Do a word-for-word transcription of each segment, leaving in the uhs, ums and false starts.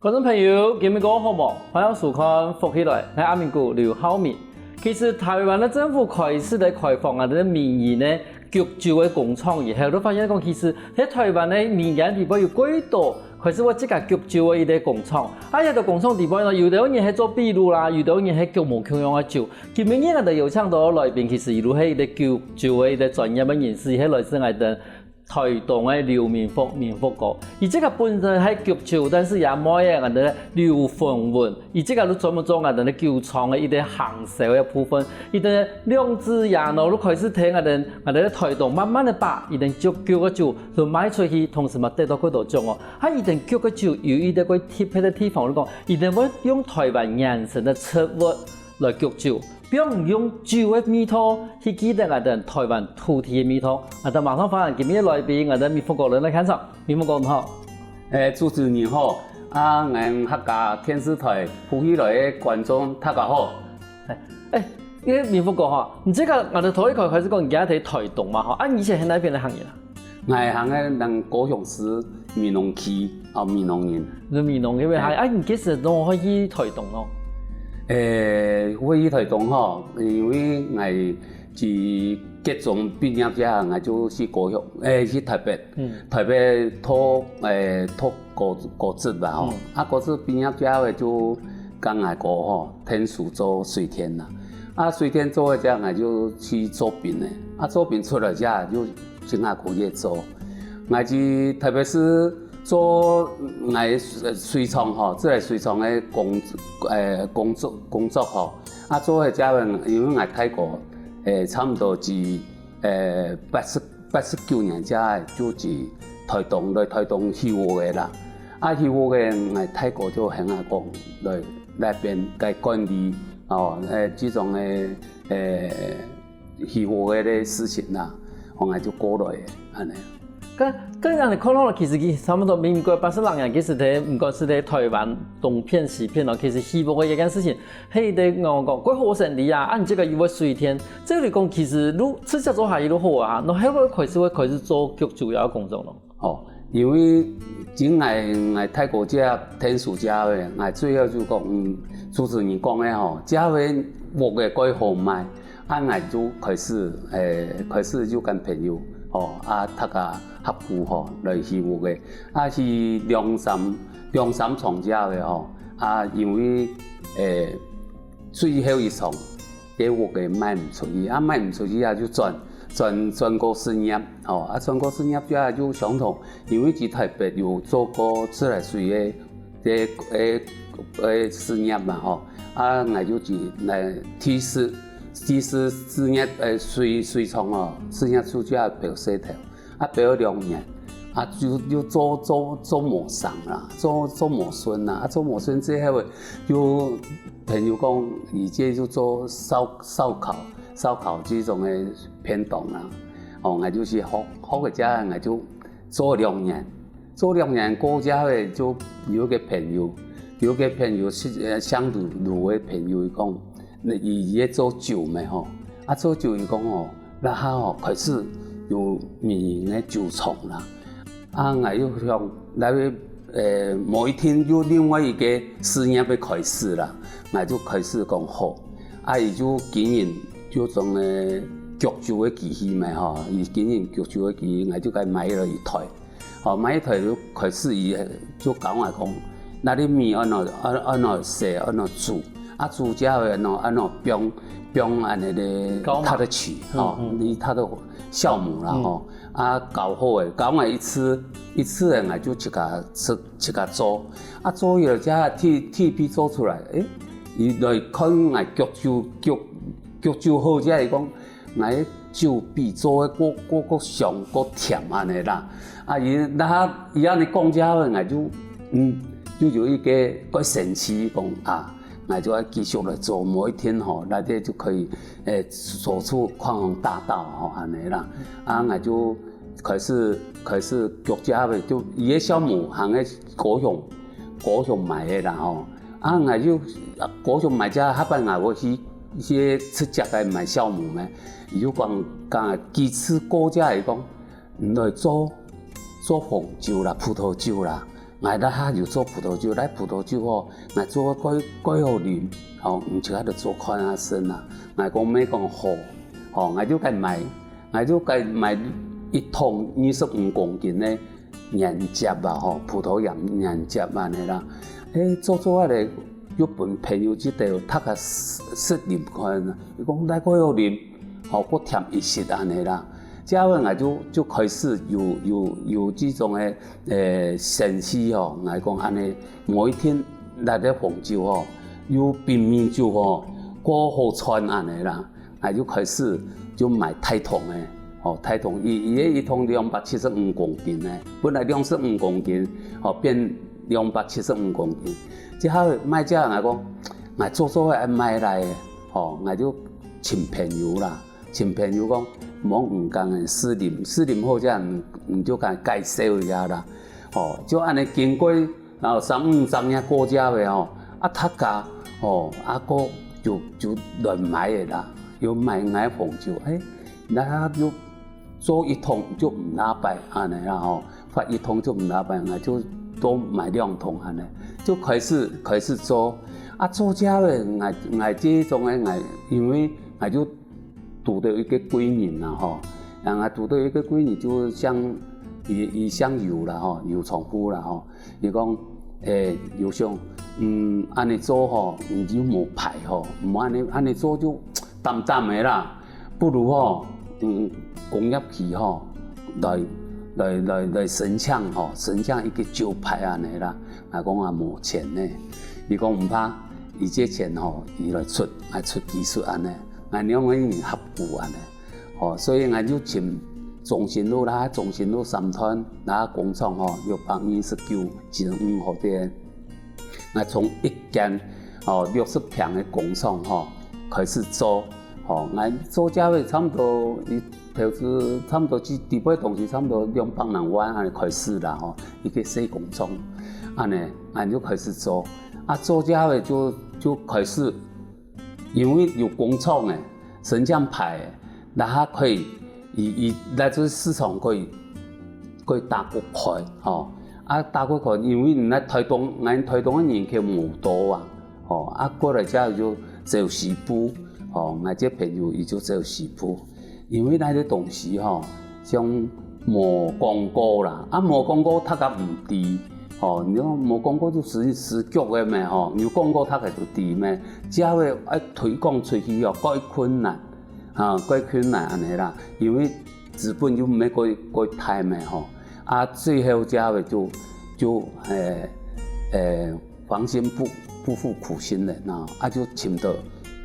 觀眾朋友，今晡日過好無？歡迎收看《福氣來》，𠊎阿明哥劉浩明。其實臺灣个政府開始來開放𠊎兜个民營个焗酒个工廠以後，就發現講，其實在臺灣个民間地方有幾多開始會自家焗酒个一個工廠。啊，這個工廠地方呢，有兜人係做秘魯啦，有兜人係焗無共樣个酒。今晡日𠊎兜邀請到个來賓，其實佢就係一個焗酒个一個專業个人士，係來自𠊎兜 臺東个劉明福，明福哥，佢自家本身係焗酒，但是也賣个𠊎兜个劉粉文，佢自家就專門做𠊎兜个酒廠个一個行銷个部分。佢兜兩子爺孲就開始在𠊎兜𠊎兜个臺東慢慢个把佢兜焗个酒就賣出去，同時嘛得到幾多獎哦。啊，佢兜焗个酒有一個幾特別个地方，就講佢兜會用臺灣原生个植物 來焗酒，並用酒个味道去記得𠊎兜臺灣土地个味道。𠊎兜馬上歡迎今晡日个來賓，𠊎兜明福哥來現場。明福哥你好。欸，主持人好，啊，𠊎客家電視臺福氣來个觀眾大家好。欸，欸，因為明福哥吼，你這個𠊎兜頭一開始講你在臺東嘛吼，啊，你以前係哪片个行業啊？ 𠊎行个人高雄市美濃區，哦，美濃人。你美濃該位，欸。啊，你幾時都會去臺東咯？欸，會去臺東吼，因為𠊎自國中畢業之後，𠊎就去高雄，欸，去臺北，嗯。臺北讀，欸，讀高，高職吧吼。嗯。啊，高職畢業之後就跟𠊎哥吼，𢯭手做水電啦。啊，水電做个之後，𠊎就去做兵个。啊，做兵出來之後就 正下過去做。𠊎去臺北市做𠊎水，水廠吼，自來水廠个工，欸，工作，工作吼。啊，做个時陣，因為𠊎大哥，欸，差毋多係，欸，八十，八十九年才就去臺東，來臺東起屋个啦。啊，起屋个，𠊎大哥就喊𠊎講，來，來這片該管理，哦，欸，這種个，欸， 起屋个事情啦，後來就過來个，恁呢。該，該恁呢看落，其實佢差毋多民國八十六年，其實在，毋管係在臺灣東片、西片咯，其實起屋个一件事情，係一個，𠊎講，過好生理啊，啊，你這個又會水電，這個講其實你直接做下去就好啊，然後會開始，會開始做焗酒个工作咯。 哦，因為正𠊎，𠊎大哥這𢯭手這位，𠊎最後就講，嗯，主持人講个吼，這位屋个蓋好賣，啊，𠊎就開始，欸，開始就跟朋友，吼，啊，大家合股吼，來起屋个，啊，起兩三，兩三床這位吼，啊，因為，欸，最後一床， 該屋个賣毋出去，啊，賣毋出去啊，就轉，轉，轉過事業，吼，啊，轉過事業之後就相同，因為佢臺北有做過自來水个，个，个，个事業嘛，吼，啊，𠊎就去來第四，第四事業，欸，水，水廠哦，事業處就愛表示頭。 啊，表兩年，啊，就，就做，做，做無成啦，做，做無順啦，啊，做無順之後，就朋友講，佢這就做燒，燒烤，燒烤這種个便當啦。哦，𠊎就去學，學个時候，𠊎就做兩年，做兩年過之後，就有一個朋友，有一個朋友係，呃，姓盧，盧个朋友，佢講， 該佢，佢做酒个吼，啊，做酒佢講吼，這下吼開始有民營个酒廠啦。啊，𠊎又想，來，呃，無一定有另外一個事業个開始啦，𠊎就開始講好。啊，佢就經營就種个焗酒个機器嘛吼，佢經營焗酒个機器，𠊎就該買了一台。 吼，買一台就開始佢就教𠊎講，該你米愛仰，愛，愛仰洗，愛仰煮，啊，煮之後愛仰，愛仰放，放恁呢个高壓。佢个氣，吼，嗯，嗯。佢个酵母啦，嗯。吼，啊，搞好个，教𠊎一次，一次个，𠊎就自家食，自家做，啊，做了之後，第，第一批做出來，欸，佢來看𠊎焗酒，焗，焗酒好之後，佢講， 𠊎个酒比做个過，過，過香、過甜恁呢啦。啊，佢，該下，佢恁呢講之後，𠊎就，嗯，就有一個蓋神奇講啊，𠊎就愛繼續來做，某一天吼，那天就可以，欸，走出匡宏大道吼，恁呢啦。啊，𠊎就開始，開始焗酒个，就佢个酵母行个高雄，高雄買个啦吼。 啊，𠊎就，啊，高雄買隻，下擺𠊎會去，去直接个買酵母咩？佢就講，講幾次過之後，佢講，你來做，做紅酒啦，葡萄酒啦。，𠊎這下有做葡萄酒，這葡萄酒吼，𠊎做个蓋蓋好啉，吼，毋就愛來做看啊先啊。𠊎講毋係講好，吼，𠊎就該買，𠊎就該買一桶二十五公斤个原汁啊，吼，葡萄園原汁恁呢啦。誒，做做下咧，又分朋友這兜，大家試試啉看啊。佢講哪蓋好啉，吼，過添一息恁呢啦。這下𠊎就就開始有有有這種个誒sense吼，𠊎講恁呢，某一天來个紅酒吼，有比米酒吼，過好賺恁呢啦。 𠊎就開始就買大桶个，吼，大桶，佢佢个一桶兩百七十五公斤呢，本來兩十五公斤，吼，變兩百七十五公斤。這下賣家人來講，𠊎做做會賣來个，吼，𠊎就尋朋友啦，尋朋友講，無毋講个試啉，試啉好，這樣你就該介紹一下啦，吼，就恁呢經過 然後三五十年過家个吼，啊，大家吼，啊，過就就來買个啦，有買𠊎紅酒，誒，那就做一桶就五百恁呢啦吼，發一桶就五百，𠊎就多買兩桶恁呢，就開始開始做，啊，做家个，𠊎𠊎這種个𠊎，因為𠊎就 堵到一個貴人啦吼，然後堵到一個貴人就姓，佢佢姓游啦吼，游長富啦吼，佢講，誒，游兄，嗯，恁呢做吼，你就無牌吼，毋恁呢恁呢做就淡淡个啦，不如吼，嗯，工業區吼，來來來來申請吼，申請一個酒牌恁呢啦。𠊎講啊無錢呢，佢講毋怕，佢這錢吼，佢來出，來出技術恁呢。 𠊎兩個人合股恁呢。吼，所以𠊎就尋中心路啦，中心路三段啦工廠吼，六百二十九一五號店。𠊎從一間吼六十坪个工廠吼開始做，吼，𠊎做這位差不多，一投資差不多，基底背東西差不多兩百零萬恁呢開始啦吼，一個細工廠，恁呢，𠊎就開始做，啊，做這位就就開始 因為有工廠誒，生產牌誒，那下可以，佢佢來做市場可以可以打過開吼。啊，打過開，因為你來台東，𠊎台東个人口無多啊，吼，啊，過來這就走西部，吼，𠊎這朋友佢就走西部。 因為該兜東西吼，像無廣告啦，啊無廣告大家毋知，吼，你講無廣告就死死局个咩吼，有廣告大家就知咩，只要愛推廣出去哦，蓋困難，啊蓋困難恁呢啦，因為資本又毋係蓋蓋大咩吼，啊最後這位就就誒誒。 黃心不不負苦心人啊，啊就尋到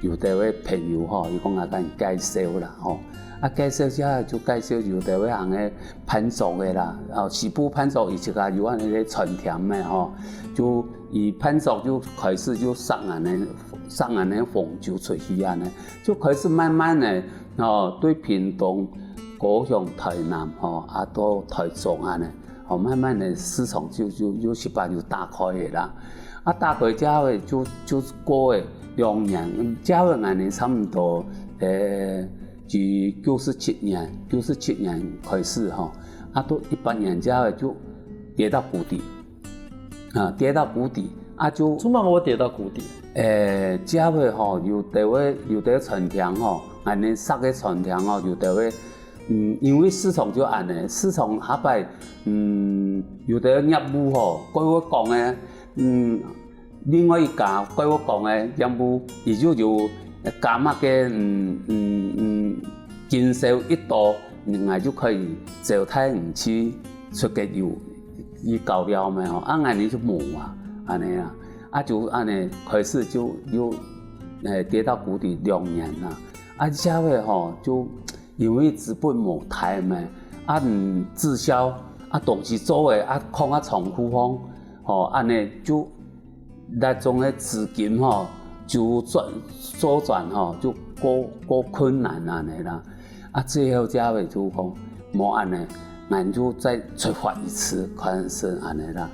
有兜个朋友吼，佢講啊，共你介紹啦吼，啊介紹下就介紹有兜个行个伴手个啦，啊西部伴手以前啊有恁呢个餐廳个吼，就以伴手就開始就上恁呢上恁呢紅酒出去恁呢，就開始慢慢个吼對屏東、高雄、台南吼，啊到台中恁呢。 吼，慢慢个市場就就就十八就打開个啦。啊，打開之後个就就過个兩年，之後个𠊎呢差毋多，誒，自九十七年，九十七年開始吼，啊，到一八年之後个就跌到谷底，啊，跌到谷底，啊就。做麼个會跌到谷底？誒，之後个吼，有兜个有兜个餐廳吼，𠊎呢食个餐廳吼，有兜个 嗯，因為市場就恁呢，市場下擺，嗯，有兜業務吼，蓋會講个，嗯，另外一家蓋會講个業務，佢就有加碼个，嗯嗯嗯，經銷一多，𠊎就可以招待你去出个油，去搞料咩吼，啊，𠊎呢就無啊，恁呢啊，啊就恁呢開始就又，誒，跌到谷底兩年啦，啊，之後个吼就 因為資本無大咩，啊，嗯，直銷，啊，東西做个，啊，囥啊倉庫項，吼，恁呢就，該種个資金吼，就轉，周轉吼，就過過困難恁呢啦。啊，最後這位就講，無恁呢，𠊎就再出發一次，看是恁呢啦。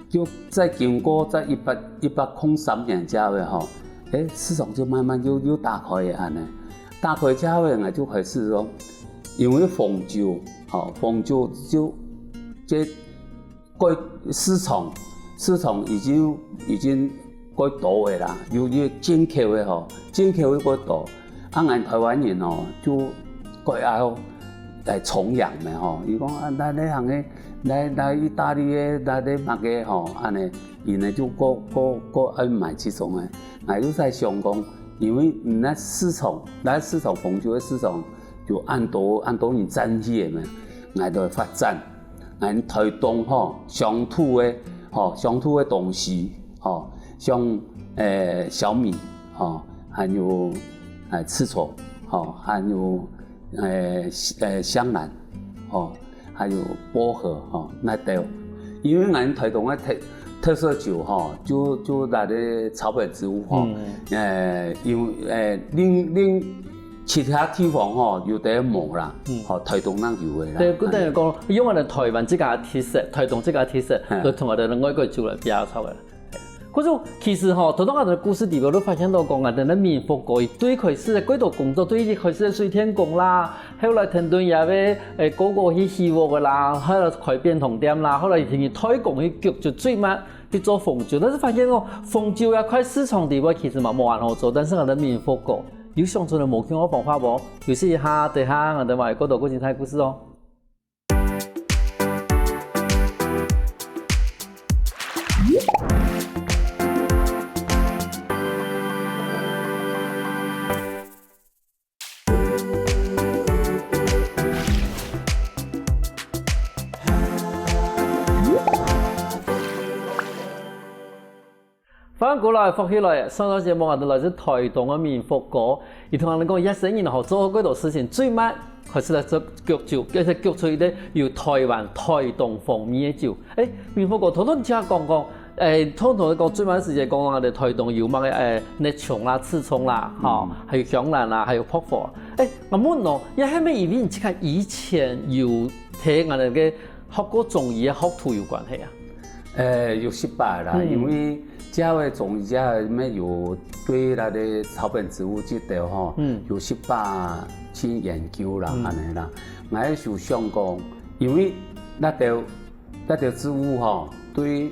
就再經過在一八一八空三年這位吼，誒，市場就慢慢又又打開个恁呢。 打開之後，𠊎就開始講，因為紅酒，吼，紅酒就這過市場，市場已經已經過多个啦，尤其進口个吼，進口个過多。啊，𠊎台灣人吼，就過愛來崇洋个吼。佢講啊，來這行个，來來義大利个，來這麼个吼，恁呢，佢呢就過過過愛買這種个。𠊎就在想講，因為你那市場，來市場紅酒个市場，就恁多恁多人佔去个嘛，𠊎就發展。 𠊎台東吼，鄉土个吼，鄉土个東西吼，像呃小米吼，還有呃刺蔥吼，還有呃呃香蘭吼，還有薄荷吼，那都。因為𠊎台東个特特色酒吼，就就那个草本植物吼，呃因為呃另另其他地方吼有得無啦，吼台東正有个啦。對，佢等於講用𠊎等台灣自家个特色，台東自家个特色，來同𠊎等外國酒來比較出來。可是其實吼，頭先𠊎等个故事裡背都發現到講，𠊎等个民福哥對開始个過多工作，對一開始个水電工啦，後來天墩爺个誒哥哥去起屋个啦，後來開便當店啦，後來天天代工去焗酒，最慢去做紅酒，但是發現哦，紅酒也開市場裡背其實嘛無恁好做，但是𠊎等民福哥 有想出來無共个方法無？休息一下，等下𠊎等還有過多更精彩故事哦。歡迎過來，福氣來！上段節目𠊎等來自台東个民福哥，佢同𠊎等講，一生人吼做過幾多事情，最慢開始來做焗酒，而且焗出一個有台灣、台東風味个酒。誒，民福哥，頭先你聽講講，誒，頭先講最慢時間講𠊎等台東有麼个誒，竻蔥啦、刺蔥啦，吼，還有香蘭啦，還有薄荷。誒，𠊎問哦，這係毋係因為你自家以前有在𠊎等个學過中醫个學徒有關係啊？ 呃，有息把啦，因為這位中醫這位有對那個草本植物這兜吼，有息把去研究啦，恁呢啦。𠊎就想講，因為那兜那兜植物吼，對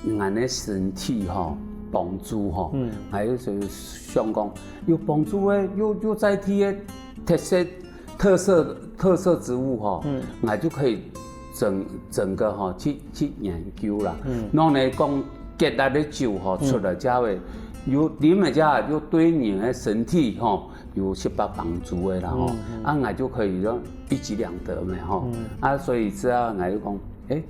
人个身體吼幫助吼，𠊎就想講有幫助个，又又在地个特色 特色特色植物吼，嗯，𠊎就可以整整個吼去去研究啦。嗯，然後呢，講結辣个酒吼，出來之後，有啉个之後，又對人个身體吼有息把幫助个啦吼。啊，𠊎就可以講一舉兩得嘛吼。啊，所以這下𠊎就講，誒，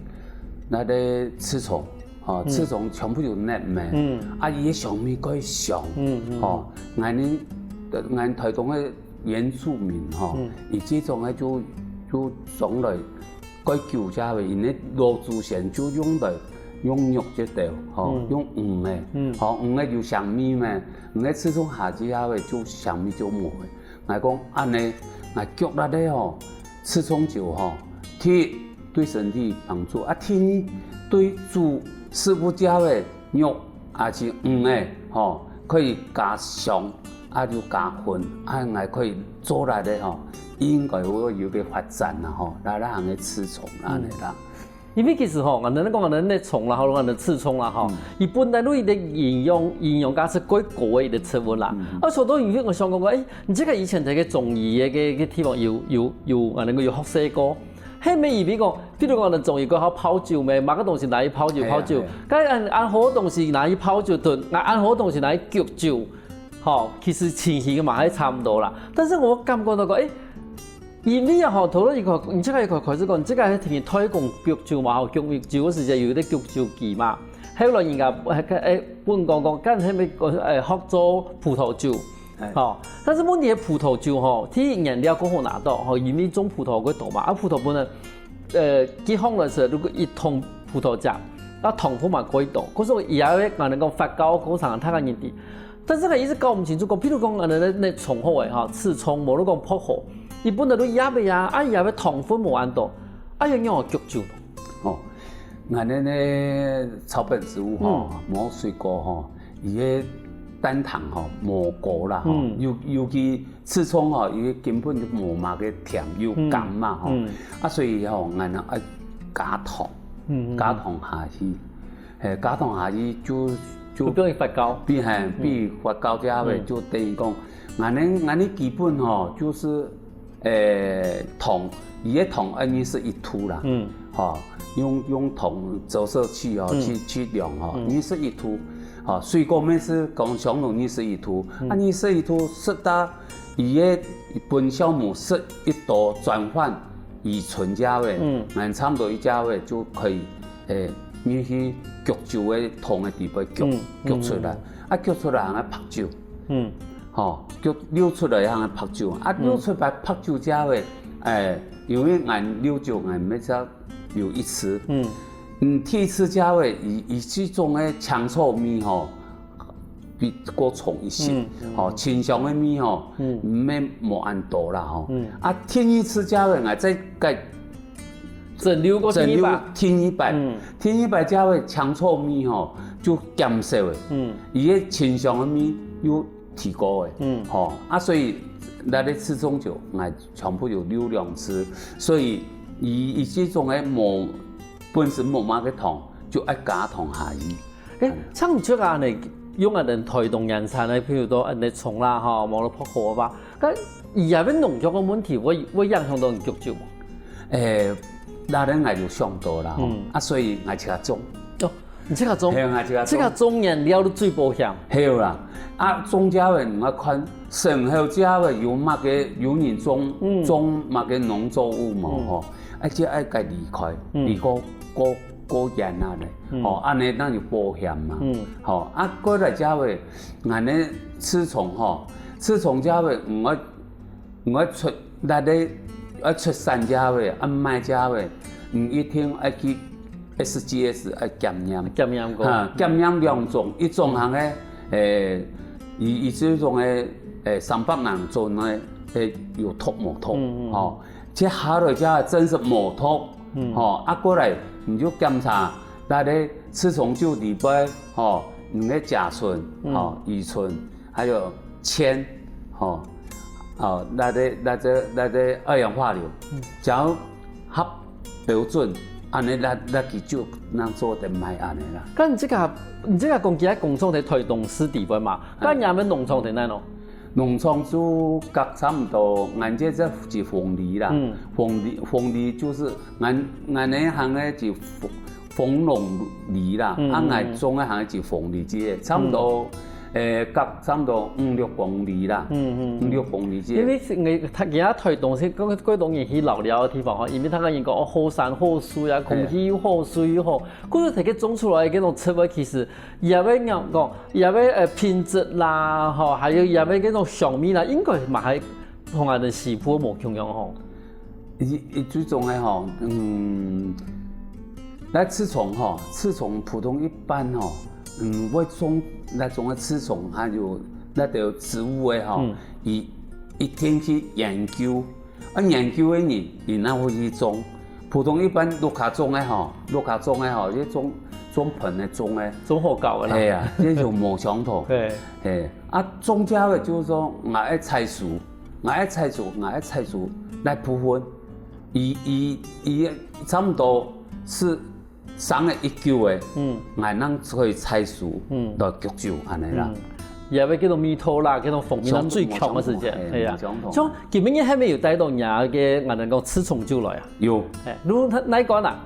那個刺蔥 吼，刺蔥全部有竻嘛，嗯，啊，佢个香味蓋香，嗯嗯，吼，𠊎呢，𠊎台東个原住民吼，佢這種个就就從來蓋久下个，佢个老祖先就用來用肉這兜，吼，用魚个，嗯，吼，魚个有香味嘛，魚个刺蔥下去下个就香味就無个。 𠊎講恁呢，𠊎腳力个吼，刺蔥酒吼，第一對身體幫助，啊，第二對煮食物料个肉，啊是魚个吼，可以加香，啊就加分，啊𠊎可以做力个吼，應該會有个發展啦吼，來來行个刺蔥恁呢啦。 因為其實吼，𠊎等講𠊎等竻蔥啦，或者𠊎等刺蔥啦吼，佢本來就一個營養營養價值蓋高个一個植物啦。啊，所以因為𠊎想講講，誒，你這個以前在个中醫个个个地方有有有，𠊎等講有學習過，係毋係因為講，比如講𠊎等中醫過好泡酒咩，麼个東西拿去泡酒泡酒，該恁恁好个東西拿去泡酒燉，恁恁好个東西拿去焗酒，吼，其實情形嘛還差毋多啦。但是𠊎感覺到講，誒， 因為啊吼，頭先一開，你這個一開開始講，你這個係天天代工焗酒嘛吼，焗酒个時節有一個焗酒機嘛。後來人家誒誒問講講，敢係毋係誒學做葡萄酒，吼，但是問題係葡萄酒吼，第一原料較好拿到吼，因為種葡萄較多嘛，啊葡萄本來呃，佢放來時，如果一桶葡萄汁，該糖分嘛較多，可是佢也會𠊎等講發酵過程，大家人知。 但是𠊎一直搞毋清楚講，譬如講，𠊎等竻蔥好个吼，刺蔥，無論講薄荷，佢本來都醃个啊，啊醃个糖分無恁多，啊愛仰般焗酒？哦，𠊎等个草本植物吼，無水果吼，佢个單糖吼無高啦吼，尤尤其刺蔥吼，佢根本就無麼个甜，又甘嘛吼，啊所以吼，𠊎等愛加糖。嗯，嗯，加糖下去，嘿，加糖下去就，就，就變發酵。變，嘿，嗯。變發酵之後，嗯。就等於講，𠊎等，𠊎等基本吼，就是，誒，糖，佢个糖愛二十一度啦，嗯。吼，用，用糖折射器吼，嗯。去，去量吼，嗯。二十一度，吼，水果乜係講相同二十一度，嗯。啊，二十一度食到佢个本酵母食一到轉換乙醇之後，嗯。𠊎差不多一隻就可以，誒，入去焗酒个糖个底背焗，嗯，焗出來，嗯。啊，焗出來還愛白酒。 嗯。吼，就流出來个白酒，啊，嗯。流出來白酒之後，誒，因為𠊎流酒，𠊎每隻流一次。嗯。嗯，第一次之後，佢，佢這種个青草味吼，比較重一些，嗯，嗯。吼，清香个味吼，嗯。毋會無恁多啦吼。嗯。啊，第二次之後，𠊎再，再蒸餾過第二擺。蒸餾第二擺，嗯。第二擺之後，青草味吼，就減少了。嗯。佢个清香个味又 提高个。嗯。吼，啊，所以𠊎个赤松酒，𠊎全部有流兩次，所以佢，佢這種个無，本身無麼个糖，就愛加糖下去。誒，像你這个恁樣，用恁樣台東原產个，譬如講恁樣蔥啦，吼，無了薄荷吧，該佢也會農藥个問題，會，會影響到你焗酒無？誒，當然𠊎有想到啦，吼，嗯。啊，所以𠊎自家種。哦， 你自家種，係啊，自家種。自家種原料都最保險。係啦，啊，種之後你愛看，成後之後有麼个，有人種，嗯。種麼个農作物無，嗯。吼，而且愛該離開，嗯。離過，過，過遠啊咧，嗯。吼，恁樣正有保險嘛。嗯。吼，啊，過來之後，𠊎个赤松吼，赤松之後，嗯，𠊎 𠊎出，𠊎个，𠊎出產之後，啊，賣之後，毋一定愛去S G S愛檢驗。檢驗過。哈，檢驗兩種，一種行个，誒，佢，佢這種个，誒，三百零種个，誒，有毒無毒，嗯，嗯。吼，接下來之後真實無毒，嗯。吼，啊，過來你就檢查，𠊎个赤松酒裡背，吼，你个甲醇，嗯。吼，乙醇， 還有鉛，吼，哦，該个，該个，該个二氧化硫，嗯。只要合標準，恁樣該，該佢就能做得賣恁樣啦。該你這个，你這个講起來工廠在台東市裡背嘛，該你們農場在哪呢？農場就隔差毋多，恁樣這一公里啦，嗯。公里，公里就是恁，恁樣行个一公 紅龍梨啦，嗯，啊，嗯，𠊎種个還係紅梨子，差毋多，嗯。誒，隔差毋多五六公里啦，嗯，嗯，嗯。五六公里子。因為係，佢，佢个台東係，過，過當然去老寮个地方吼，因為佢个人講，哦，好山好水啊，空氣又好，水又好，故所佢个種出來个該種植物，其實也會仰講，也會，呃，品質啦，吼，還有也會該種香味啦，應該嘛還同𠊎等西部無共樣吼。 佢，佢這種个吼，嗯，該刺蔥吼，刺蔥普通一般吼，嗯，會種該種个刺蔥，還有該兜植物个吼，嗯。佢一定去研究，啊，研究个人，佢正會去種。普通一般屋下種个吼，屋下種个吼，就種，種盆个種个。種好搞个啦。係啊，這就無相同。對。係，啊，種植个就是講，𠊎愛採收， 𠊎愛採收，𠊎愛採收，該部分，佢，佢，佢差毋多係生了一久个，嗯。𠊎正可以採收，嗯。來焗酒恁樣啦。嗯。也會該種味道啦，該種風味啦，上，最強个時節，上，係啊。上，像今晡日還無有帶到若个，𠊎等講刺蔥酒來啊？有。係，你哪，哪一罐啊？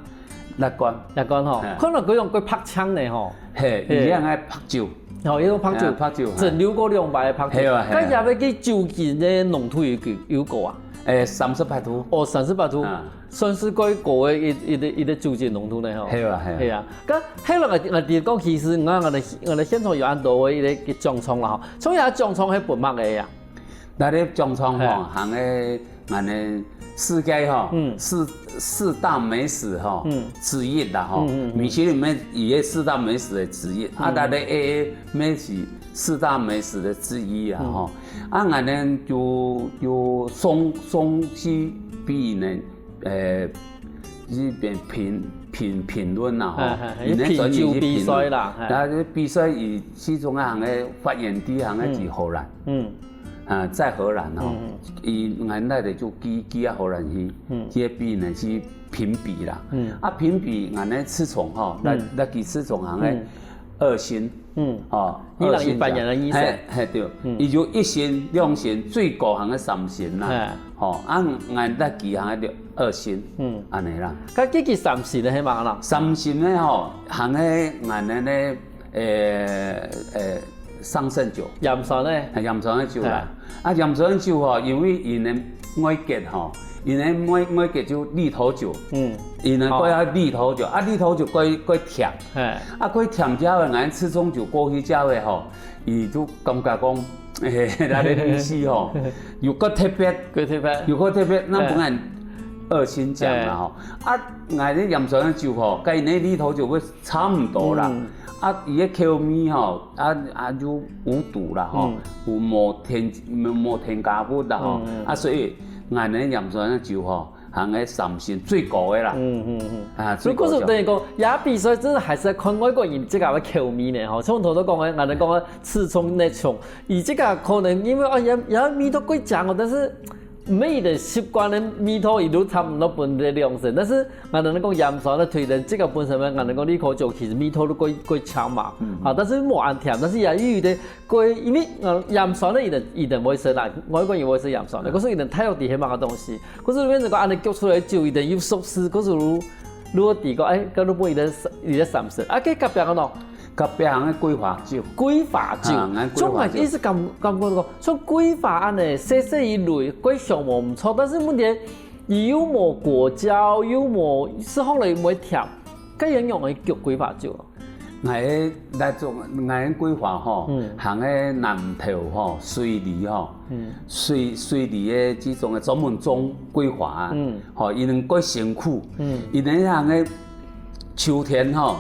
六罐。六罐吼，嘿。看來佢用過白醬呢吼。嘿，嘿。一樣个白酒。吼，一種白酒。嘿，白酒，嘿。蒸餾過兩擺个白酒。係啊，係啊。該這个个酒精个濃度有幾，有幾高啊？誒，三十八度。哦，三十八度，啊。算係較高个一，一个，一个酒精濃度呢吼。係啊，係啊。係啊，該後來𠊎，𠊎知講，其實𠊎，𠊎等，𠊎等現場有恁多个一个，个醬倉啦吼，像這醬倉係分麼个啊？ 該个醬倉吼，嘿。行个，𠊎等世界吼，嗯。四，四大美食吼，嗯。之一啦吼。嗯，嗯，嗯。米其林乜也四大美食个之一，啊，嗯。該个A A乜係四大美食个之一啊吼。嗯。啊，𠊎等就，就送，送去比呢，呃，去評，評，評論啦吼。嘿，嘿，佢等專業去評論。品酒比賽啦，嘿。該个比賽佢其中一項个發源地項个係荷蘭。嗯。嗯。 啊，在荷蘭吼，嗯，嗯。佢，𠊎等就寄，寄啊荷蘭去，嗯。去比呢，去評比啦。嗯。啊，評比𠊎呢，刺蔥吼，來，嗯。來去刺蔥行个嗯。二星。嗯。哦，二星獎。二零一八年个二星。嘿，嘿，對。嗯。佢有一星、兩星，最高行个三星啦。嘿。吼，啊，𠊎來去行个二星。嗯。恁呢啦。該佢个三星个係麼个啦？三星个吼，行个𠊎个呢， 呃，呃，桑葚酒。鹽酸个。啊，鹽酸个酒啦。嘿。啊，鹽酸个酒吼，因為佢个外殼吼，佢个外，外殼就綠豆酒。嗯。佢个蓋愛綠豆酒，啊，綠豆酒蓋，蓋甜。嘿。啊，蓋甜之後，𠊎刺蔥酒過去之後吼，佢就感覺講，嘿，佢个味緒吼，又蓋特別。蓋特別。又蓋特別，該分𠊎二星獎啦吼。嘿。啊，𠊎个鹽酸个酒吼，佮佢个綠豆酒會 差毋多啦。嗯。啊，佢个口味吼，啊，啊，就無毒啦吼，嗯。有無添，無，無添加物啦吼。嗯，嗯。啊，所以𠊎个鹽酸个酒吼，行个三星最高个啦。嗯，嗯，嗯。啊，所以故所等於講，最高獎。這比賽真的還是要看外國人自家个口味呢吼。像頭頭講个，𠊎等講个刺蔥、辣蔥，佢自家可能因為，哦，也，也味道蓋強哦，但是 毋係佢等習慣个味道，佢都差毋多分佢兩星。但是，𠊎等講鹽酸个推薦，這个本身呢，𠊎等講綠豆酒其實味道都蓋，蓋強嘛。嗯。啊，但是無恁甜，但是也有一點蓋，因為，呃，鹽酸个佢等，佢等會食啦，外國人會食鹽酸个，嗯。可是佢等大約知係麼个東西。可是變成講恁呢焗出來酒，佢等又熟悉，可是如，如果知講，哎，該如果佢等，佢等三星，啊，該隔壁个喏， 隔壁行个桂花酒。桂花酒。啊，𠊎桂花酒。像𠊎一直感，感覺講，像桂花恁呢，細細一蕊，蓋香無毋錯，但是問題，佢又無果膠，又無，食落來又毋會甜，該仰般來焗桂花酒哦？𠊎个那種，𠊎个桂花吼，嗯。行个南投吼，水梨吼，嗯。水，水梨个這種个專門種桂花啊，嗯。吼，佢等蓋辛苦，嗯。佢等行个 秋天吼，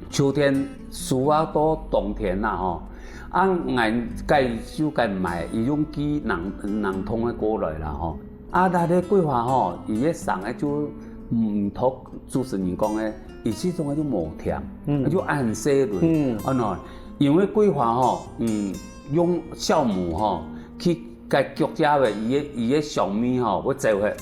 秋天收啊到冬天啦吼，啊，𠊎該就該買，佢用寄冷，冷凍个過來啦吼。啊，該个桂花吼，佢个生个就，嗯，毋同主持人講个，佢這種个就無甜，嗯。就恁細蕊，嗯。哦喏，因為桂花吼，嗯，用酵母吼，去該焗之後个，佢个，佢个香味吼，會走忒。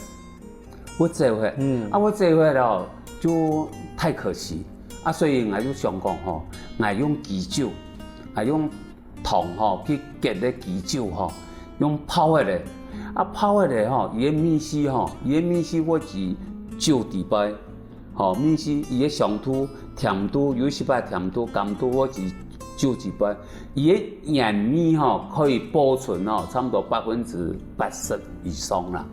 會走忒。嗯。啊，會走忒了，就太可惜。啊，所以𠊎就想講吼，𠊎用基酒，𠊎用糖吼，去結个基酒吼，用泡忒个。啊，泡忒个吼，佢个味緒吼，佢个味緒會在酒底背。吼，味緒，佢个香度、甜度，有一息仔甜度、甘度會在酒底背。佢个原味吼，可以保存吼，差毋多百分之八十以上啦。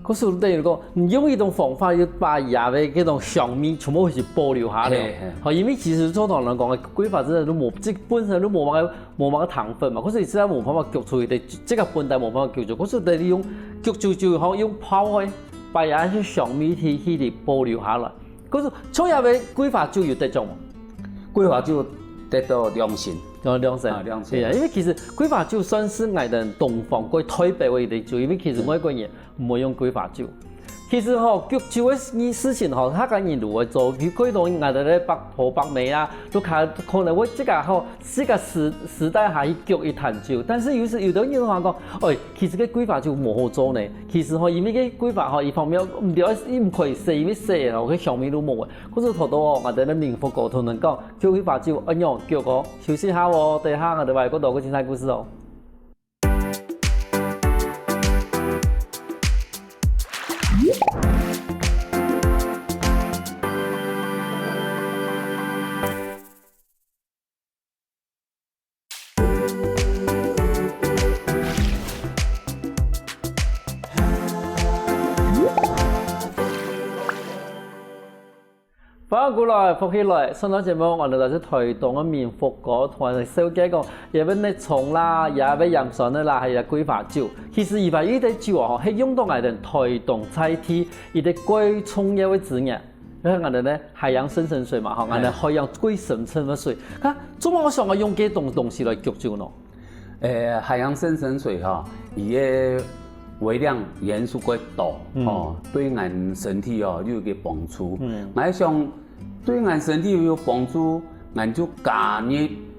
故所等於講，你用一種方法，就把佢个該種香味全部係保留下來。嘿，嘿。好，因為其實做頭人講个桂花真的都無，這本身都無麼个，無麼个糖分嘛，可是你實在無辦法焗出來个，這个本來無辦法焗出，可是等於用焗酒酒，吼，用泡个，把佢个香味去，去保留下來。可是像這个桂花酒有得獎無？桂花酒得到兩星。哦，兩星。啊，兩星。對啊，因為其實桂花酒算係𠊎等東方蓋代表个一个酒，因為其實外國人 毋會用桂花酒。其實吼，焗酒个事情吼，客家人都會做，比如講𠊎兜个伯婆伯姆啊，都可，可能會自家吼，自家私，私底下去焗一罈酒。但是有時有兜人會講，哎，其實該桂花酒無好做呢。其實吼，因為該桂花吼，一方面毋著，佢毋可以洗，因為洗了吼，該香味都無了。可是頭頭吼，𠊎兜个明福哥同𠊎講，焗桂花酒，哎喲，焗哦，休息下哦，等一下𠊎兜還有更多个精彩故事哦。 歡迎過來，福氣來！上段節目，𠊎兜來自臺東个明福哥同𠊎兜紹介講，這个瀝蔥啦，這个鹽酸个啦，還有桂花酒。其實佢還有一个酒吼，係用到𠊎兜臺東在地一个蓋重要个資源。你看𠊎兜呢，海洋深層水嘛，吼，𠊎兜海洋蓋深層个水。看，做麼个想愛用這東，東西來焗酒呢？ 呃，海洋深層水吼，佢个微量元素較多，嗯。吼，對𠊎身體吼有一个幫助。嗯。𠊎想對𠊎身體有幫助，𠊎就加入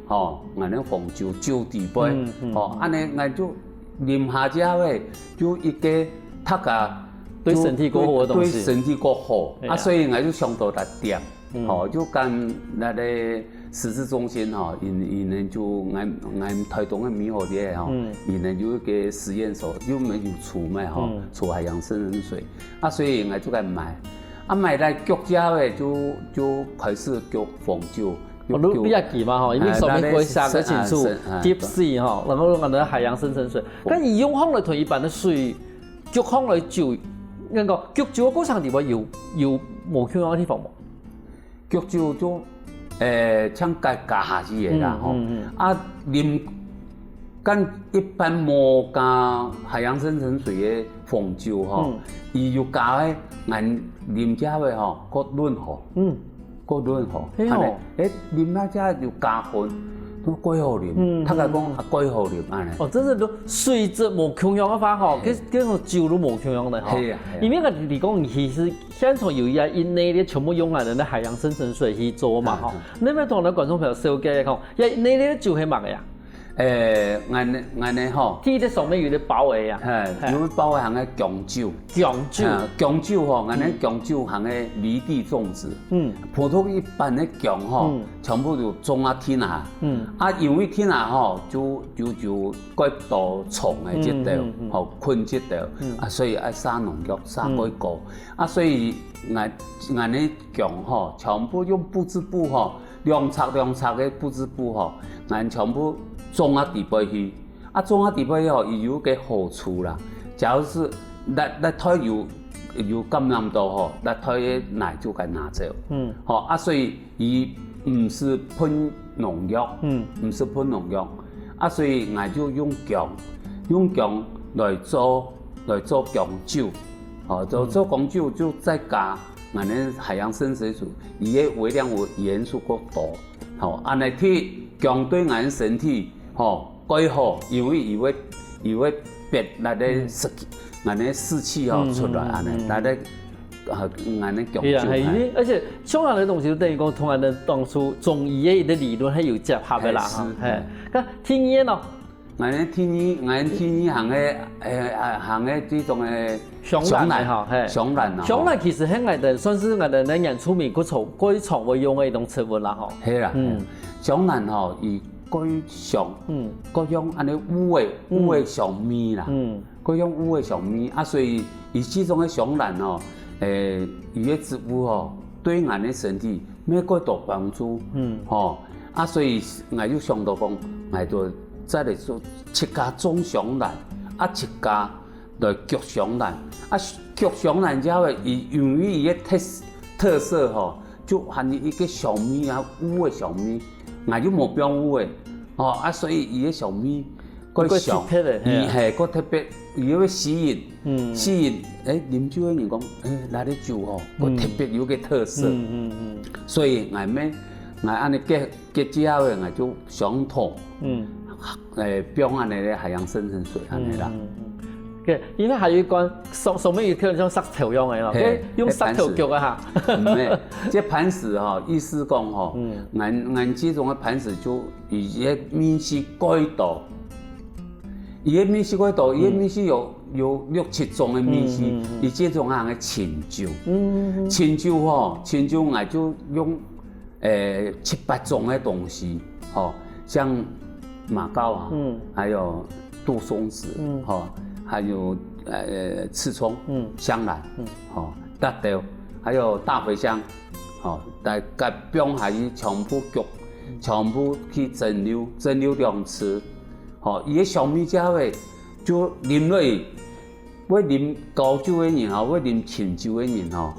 吼，𠊎个紅酒酒底背，嗯，嗯。吼，恁呢𠊎就啉下之後，就一个大家對身體較好个東西。對身體較好。啊，所以𠊎就想到這點，吼，就跟該個失智中心吼，佢佢等就𠊎𠊎台東个美好个吼，佢等有一個實驗所，又無有厝嘛吼，做海洋深層水，啊，所以𠊎就該買，啊，買來焗之後誒，就就開始焗紅酒。 哦，你你也記嘛吼，因為上面會寫个清楚，deep sea吼，然後講到海洋深層水，但佢用法來同一般个水，用法來煮，該個煮酒个過程裡背有有無共樣个地方無？煮酒就，誒，像加加下去个啦吼，啊，啉跟一般無加海洋深層水个紅酒吼，佢有加个，𠊎啉起來吼，較潤喉。 過潤喉，係哦。恁呢，誒，啉那隻有加分，都蓋好啉，大家講啊蓋好啉恁呢。哦，真係都水質無共樣个話吼，跟跟酒都無共樣个吼。係啊，係啊。因為你講其實現場有一一內咧全部用來个海洋深層水去做嘛吼，你愛同咱觀眾朋友紹介講，一內咧酒係麼个呀？ 誒，恁呢恁呢吼，第一个上面有个包个啊，嘿，有包个行个薑酒，薑酒，啊，薑酒吼，恁呢薑酒行个離地種植，嗯，普通一般个薑吼，全部就種啊田下，嗯，啊，因為田下吼，就就就蓋多蟲个這兜，吼，困這兜，啊，所以愛撒農藥，撒蓋高，啊，所以恁恁呢薑吼，全部用布織布吼， 兩尺兩尺个布織布吼，𠊎全部種啊底背去。啊，種啊底背吼，佢有个好處啦，假如係熱熱天有有感染到吼，熱天个泥就該拿走。嗯，吼，啊，所以佢毋使噴農藥，嗯，毋使噴農藥。啊，所以𠊎就用薑，用薑來做來做薑酒，吼，做做薑酒就再加 𠊎等海洋深水素，佢个微量元素較多，吼，恁呢去薑對𠊎等身體，吼，蓋好，因為佢會佢會逼該个濕氣，𠊎等濕氣吼出來，恁呢，該个啊，𠊎等薑酒。係啊，係，因為而且像恁个東西，就等於講同𠊎等當初中醫个一个理論係有結合个啦，係，係。該第二个呢？ 𠊎等第二，𠊎等第二行个，誒，行个這種个香蘭个吼，嘿，香蘭啊，香蘭其實係𠊎等算係𠊎等个原住民較常較常會用个一種植物啦吼。係啦，嗯，香蘭吼，佢蓋香，嗯，蓋香恁呢烏个烏个香味啦，嗯，蓋香烏个香味啊，所以佢這種个香蘭吼，誒，佢个植物吼，對𠊎等个身體乜蓋多幫助，嗯，吼。 啊，所以𠊎就想到講，𠊎就再來做自家種香蘭，啊，自家來焗香蘭。啊，焗香蘭之後，佢因為佢个特特色吼，就還有一个香味啊，烏个香味，𠊎又無放烏个，吼，啊，所以佢个香味蓋香，蓋特別个，係啊。佢係蓋特別，佢會吸引 嗯，吸引，誒，啉酒个人講，誒，哪个酒吼，佢特別有个特色。嗯嗯嗯。所以𠊎乜，𠊎恁呢結結之後，𠊎就想通，嗯，誒，放恁呢个海洋深層水恁呢啦。嗯嗯嗯。對，因為還有一款上上面有可能像石頭樣个咯，嘿，用石頭焗个哈。毋係，這磐石吼，意思講吼，嗯，𠊎𠊎這種个磐石就佢个面積蓋大。 佢个米食蓋多，佢个米食有有六七種个米食，佢這種行个清酒。清酒吼，清酒𠊎就用誒七八種个東西，吼，像馬告啊，還有杜松子，吼，還有呃刺蔥、香蘭，吼，大豆，還有大茴香，吼，大家放下去全部焗，全部去蒸餾，蒸餾兩次。 吼，佢个小米酒誒，就啉落去，會啉高酒个人吼，會啉清酒个人吼，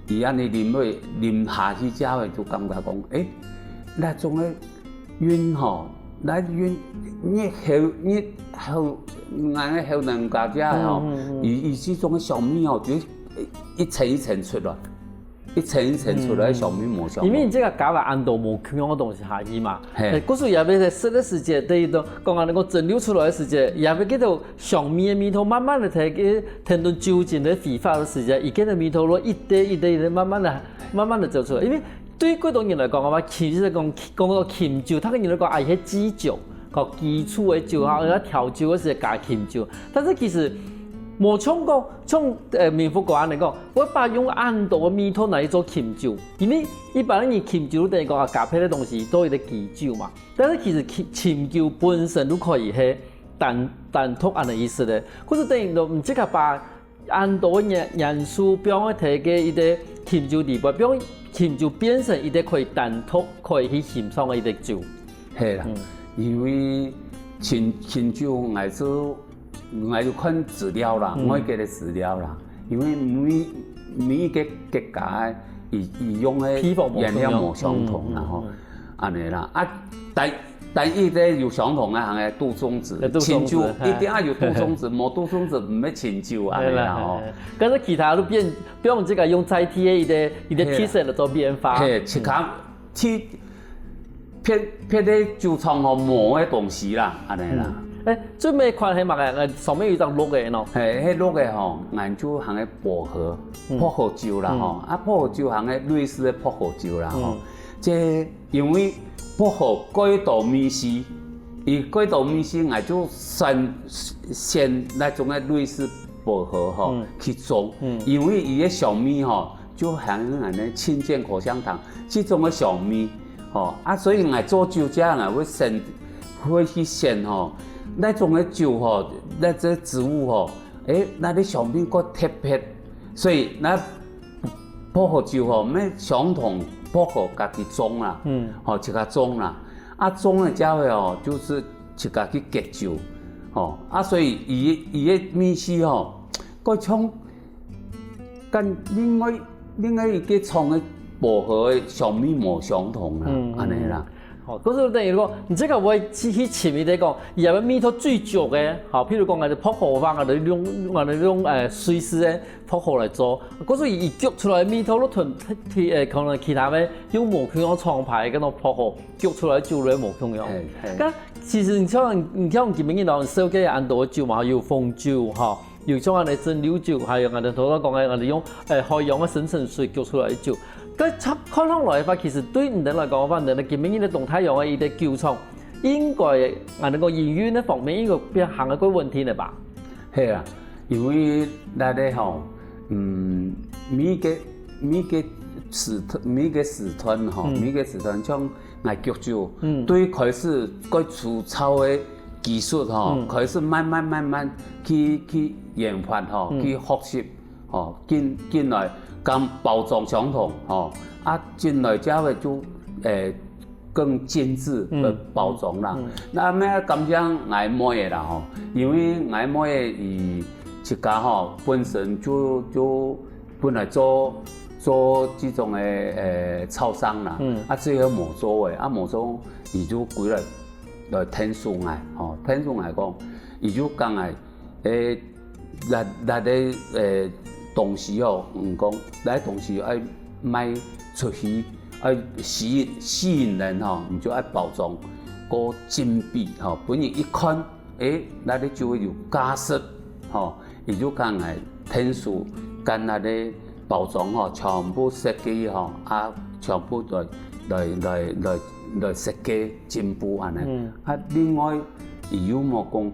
佢恁呢啉落去，啉下去之後就感覺講，誒，該種个韻吼，該韻越後越後，𠊎个後人家家吼，佢佢這種个小米吼，就一層一層出來。 一層一層出來，小米無相同。因為你這个加了恁多無共樣个東西下去嘛，嘿，故所也要在食个時節，等於都講啊，能夠蒸餾出來个時節，也要給到小米个味道，慢慢个在个添到酒精个揮發个時節，佢个味道咯，一滴一滴一滴，慢慢个、慢慢个走出來。因為對廣東人來講个話，其實講講到琴酒，佢个人來講，哎，係基酒，講基礎个酒哈，然後調酒个時節加琴酒，但是其實無像講，像呃明福哥恁樣講，會把用恁多个味道拿去做琴酒，因為一般人琴酒等於講啊，加別个東西做一個基酒嘛。但是其實琴琴酒本身都可以係單單獨恁樣意思个，故所等於講，毋自家把恁多个元元素放在个一個琴酒裡背，放琴酒變成一個可以單獨可以去欣賞个一個酒。係啦，因為琴琴酒，𠊎就𠊎就看資料啦，外國个資料啦，因為每每一個國家个，佢佢用个配方無原料共樣無相同啦吼，恁樣啦。啊，但但一個有相同个行个杜松子杜，松子琴酒一定愛有杜松子，無杜松子毋係琴酒恁樣啦吼。但是其他都變，比如講這個用在地个一個一個係啦 taste來做變化。嘿，自家去別別个酒廠吼無个東西啦，恁樣啦。誒，最尾款係麼个？呃，上面有一張綠个喏。嘿，迄綠个吼，𠊎就行个薄荷，薄荷酒啦吼，啊薄荷酒行个瑞士个薄荷酒啦吼，這因為薄荷蓋多味緒，佢蓋多味緒，𠊎就選選那種个瑞士薄荷吼去種，因為佢个香味吼，就行恁樣清健口香糖這種个香味。 吼，啊所以𠊎做酒家，𠊎會選會去選吼，那種个酒吼，那這植物吼，誒，那个香味較特別，所以那薄荷酒吼，愛相同薄荷家己種啦，嗯，吼，自家種啦，啊種了之後吼，就是自家去結酒，吼，啊所以佢佢个味緒吼，較像 跟另外另外一個廠个薄荷个香味無相同啦，嗯，恁樣啦。哦，故所等於講，你這個會去去尋一個講，佢个味道最足个，好，譬如講，𠊎个薄荷花，𠊎个用𠊎个用誒瑞士个薄荷來做，故所佢佢焗出來个味道，都同其誒可能其他个用無共樣廠牌个該種薄荷焗出來个酒類無共樣。嘿嘿該其實你像你像今晡日摎你紹介恁多酒嘛，有紅酒哈， 有像恁樣蒸餾酒，還有𠊎兜頭先講个，𠊎兜用誒海洋个深層水焗出來个酒。該看看上來个話，其實對你兜來講个話，你兜今晡日个東大洋个一個酒廠，應該𠊎兜講營運个方面應該變行个較穩定个吧？係啊，因為那个吼，嗯，每個每個時段每個時段吼，每個時段像𠊎焗酒，對開始該粗糙个技術吼，開始慢慢慢慢去去研發吼，去學習。 吼，進進來，跟包裝相同，吼，啊進來之後就誒更精緻个包裝啦。那麼感謝𠊎妹仔啦吼，因為𠊎妹仔佢自家吼本身就就本來做做這種个誒超商啦，啊最後無做个，啊無做，佢就歸來來𢯭手𠊎，吼，𢯭手𠊎講，佢就講𠊎 誒，那那个誒東西哦，嗯，講，那東西愛賣出去，愛吸引吸引人吼，你就愛包裝較精緻吼，分人一看，誒，那个就會有價值吼，佢就講來𢯭手，跟那个包裝吼，全部設計吼，啊，全部來來來來來設計進步恁樣。啊，另外，佢又無講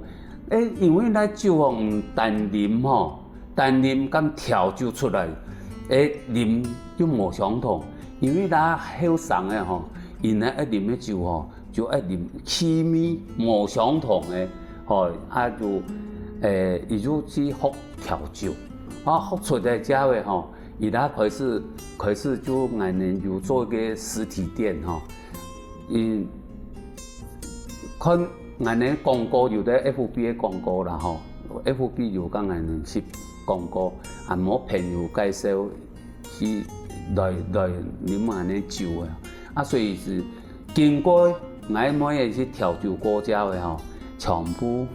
誒，因為𠊎酒吼毋單啉吼，單啉跟調酒出來，誒，啉又無相同。因為𠊎後生个吼，佢等愛啉个酒吼，就愛啉氣味無相同个，吼，啊就誒，佢就去學調酒，啊學出來之後个吼，佢等開始開始就𠊎等有做一個實體店吼，嗯。 看𠊎等廣告，有个FB个廣告啦吼，FB有講𠊎等去廣告，啊無朋友介紹去來來啉𠊎等酒个，啊所以係經過𠊎妹仔去調酒過之後个吼，全部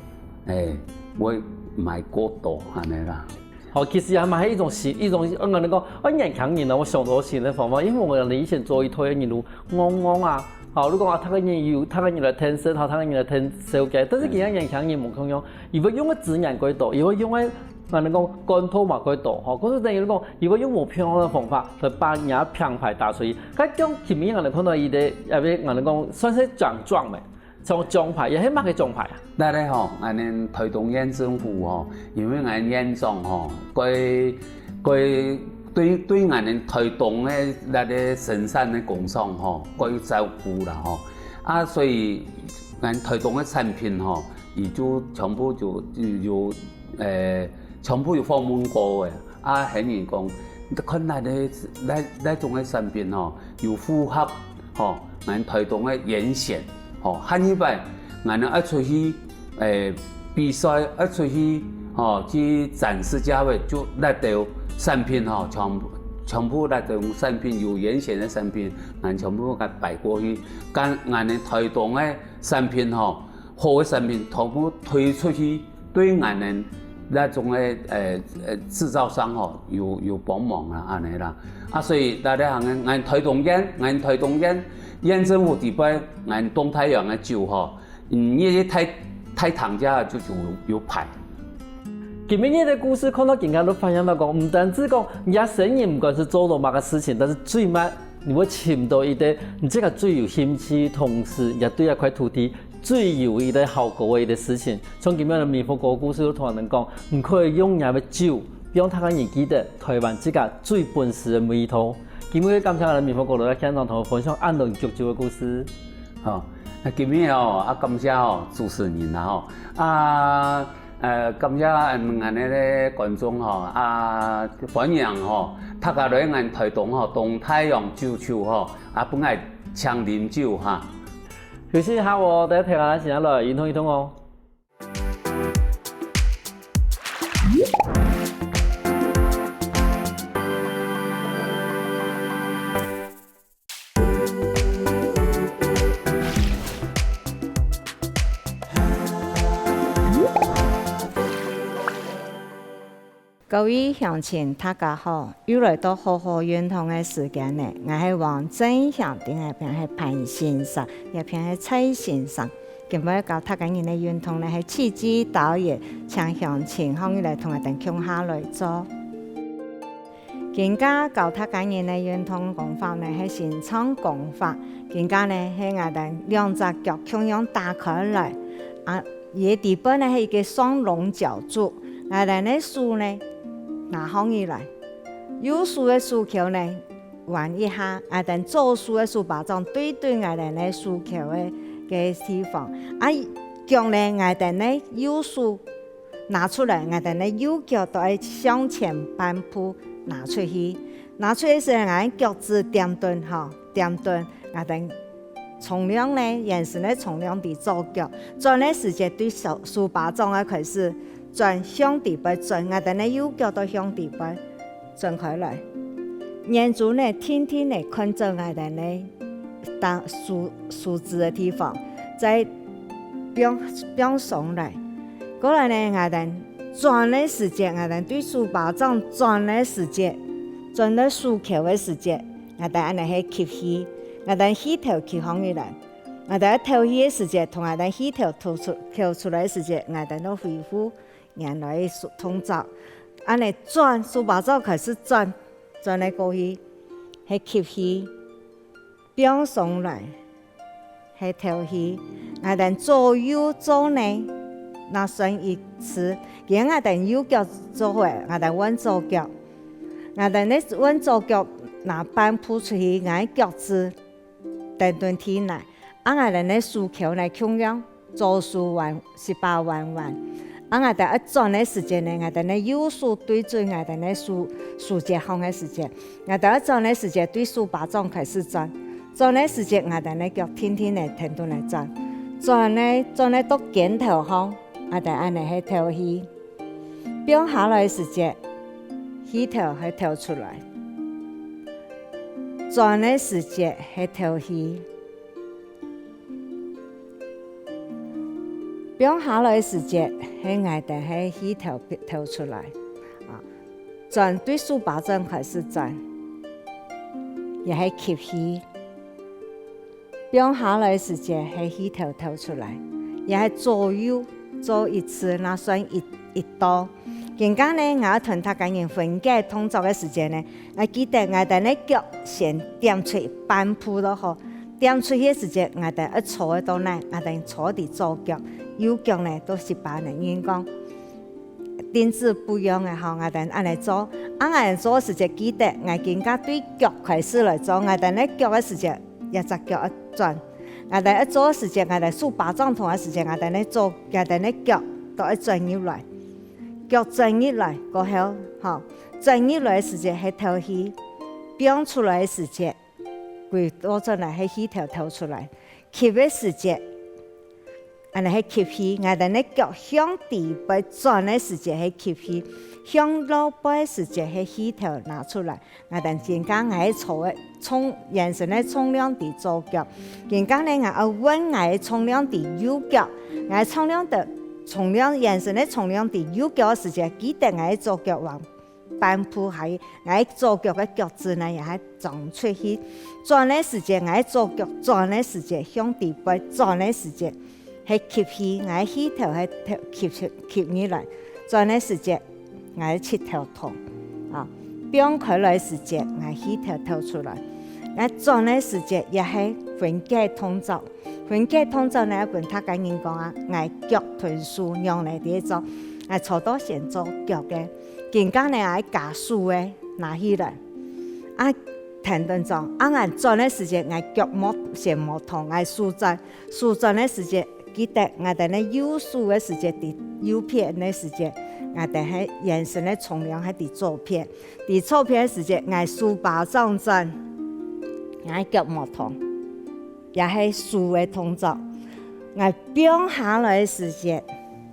誒會買過多恁樣啦。 好，其實也嘛係一種新，一種，嗯，𠊎講，啊年輕人啊，𠊎想到新个方法，因為𠊎講以前做一代个人都戇戇啊，好，你講啊，逐個人有，逐個人來𢯭手，好，逐個人來𢯭手个，但是今日年輕人無共樣，佢會用个資源較多，佢會用个，𠊎講罐頭嘛較多，吼，故所等於講，佢會用無共樣个方法來把人家品牌打出去。該講今日𠊎看到佢个，也係𠊎講算係獎狀咩？像獎牌，也係麼个獎牌啊？該个吼，𠊎等臺東縣政府吼，因為𠊎縣長吼，佢佢對對𠊎等臺東个該个生產个工廠吼，佢照顧啦吼，啊，所以𠊎等臺東个產品吼，佢就全部就就有誒，全部有訪問過个。啊，喊人講，看𠊎个該該種个產品吼，有符合吼，𠊎等臺東个原先吼，下一擺𠊎等愛出去誒比賽，愛出去吼去展示這位，就該兜產品吼，全全部該兜產品有原先个產品，𠊎等全部共擺過去，將𠊎等臺東个產品吼，好个產品全部推出去。 對𠊎等該種个呃呃製造商吼，有有幫忙啊，恁呢啦。啊，所以大家行，𠊎等臺東縣，𠊎等臺東縣縣政府底背，𠊎等東大洋个酒吼，嗯，你去大大堂家就有有牌。今日个故事看到今下都發現到講，毋單止講你个生意毋管係做到麼个事情，但是最尾你會尋到一個你自家最有興趣，同時也對這塊土地 最有一個效果个一個事情。像今日个明福哥故事有同𠊎等講，你可以用若个酒，讓大家人記得臺灣自家最本事个味道。今日感謝𠊎等明福哥來到現場同𠊎分享恁多你釀酒个故事。好，該今日哦，啊感謝哦主持人啦吼，啊呃感謝𠊎等个觀眾吼，啊歡迎吼，大家來𠊎等臺東吼，東大洋酒廠吼，啊分𠊎請啉酒哈。 休息一下哦，等下聽下先來運動運動哦。各位鄉親，大家好！又來到好好運動个時間了。𠊎係王正祥，在這片係潘先生，這片係蔡先生。今晡日教大家人个運動呢係氣機導引，請鄉親䟘起來同𠊎等共下來做。今下教大家人个運動功法呢係伸長功法。今下呢係𠊎等兩隻腳共樣打開來，啊， 佢个底背呢係一個雙龍角柱，𠊎等个手呢拿䟘起來，右手个手口呢彎一下，𠊎等左手个手巴掌對準𠊎等个手口个个地方。啊，腳呢𠊎等个右手拿出來，𠊎等个右腳都愛向前半步拿出去。拿出去時，𠊎等腳趾點等吼，點等，𠊎等 重量呢，圓身个重量在左腳，轉个時節對手手巴掌愛開始轉向底背，轉𠊎等个右腳都向底背轉開來。眼珠呢定定仔看著𠊎等个大手手指个地方，再放放鬆來。過來呢，𠊎等轉个時節，𠊎等對手巴掌轉个時節，轉到手口个時節，𠊎等恁呢係吸氣，𠊎等氣頭吸䟘起來。 𠊎兜敨氣个時節，同𠊎兜氣頭敨出敨出來个時節，𠊎兜就恢復原來个動作。恁呢轉，手巴掌開始轉，轉來過去，係吸氣，放鬆來，係敨氣。𠊎兜左右做呢，那算一次。今𠊎兜右腳做好，𠊎兜換左腳。𠊎兜呢換左腳，拿半步出去，𠊎腳趾 等等地泥。啊𠊎兜呢手口呢共樣，左手彎，十八彎彎。啊𠊎兜愛轉个時節呢，𠊎兜呢右手對準𠊎兜呢手手節項个時節，𠊎兜愛轉个時節對手巴掌開始轉。轉个時節，𠊎兜呢腳定定仔跈等來轉。轉个轉个到肩頭項，𠊎兜恁呢係敨氣。 放下來个時節，氣頭係敨出來；轉个時節係敨氣。放下來个時節，係𠊎兜係氣頭敨出來。啊，轉對手巴掌開始轉，也係吸氣。 放下來个時節係氣頭敨出來，也係左右做一次，那算一一到。今下呢，𠊎愛同大家人分解動作个時節呢，愛記得𠊎兜个腳先踮出半步就好，點出去个時節，𠊎兜愛坐个到哪，𠊎兜坐在左腳，右腳呢，到十八呢，人講定子不用个吼，𠊎兜恁呢做。啊，𠊎兜做个時節，記得𠊎今下對腳開始來做，𠊎兜呢腳个時節，這隻腳愛轉。𠊎兜愛做个時節，𠊎兜手巴掌痛个時節，𠊎兜呢做，𠊎兜呢腳都愛轉入來。腳轉入來過後，吼，轉入來个時節係敨氣，放出來个時節， 歸倒轉來係氣頭敨出來。吸个時節，恁呢係吸氣，𠊎兜呢腳向底背轉个時節係吸氣，向落背時節係氣頭拿出來。𠊎兜今下𠊎坐个重，圓身个重量在左腳，今下呢𠊎愛換𠊎个重量在右腳，𠊎重量个，重量，圓身个重量在右腳个時節，記得𠊎个左腳往 半步下去，𠊎左腳个腳趾呢也係張出去。轉个時節，𠊎左腳轉个時節，向底背轉个時節，係吸氣，𠊎氣頭係吸，吸入來。轉个時節，𠊎膝頭痛。啊，放開來時節，𠊎氣頭敨出來。𠊎轉个時節，也係分幾動作。分幾動作呢，分大家人講啊，𠊎腳同手仰仔在做，𠊎坐到先做腳个。 今下呢，𠊎加手个拿起來。啊，跈等做，啊，𠊎轉个時節，𠊎腳莫，先莫動，𠊎手轉，手轉个時節，記得𠊎兜呢右手个時節，在右片个時節，𠊎兜係圓身个重量係在左片，在左片个時節，𠊎手巴掌轉，𠊎腳莫動。 也係手个動作。𠊎放下來个時節，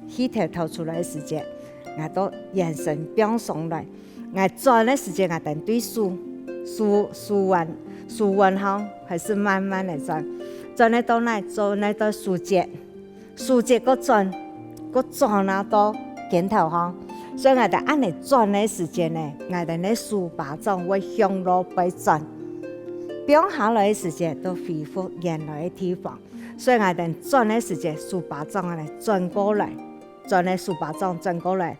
氣頭敨出來个時節，𠊎就圓身放鬆來。𠊎轉个時節，𠊎等對手，手，手腕，手腕吼，開始慢慢个轉。轉个到哪？轉个到手節，手節過轉，過轉啊到肩頭項。所以𠊎等恁呢轉个時節呢，𠊎等个手巴掌會向落背轉。放下來个時節，就恢復原來个地方。 所以𠊎等轉个時節，手巴掌恁呢轉過來，轉个手巴掌轉過來，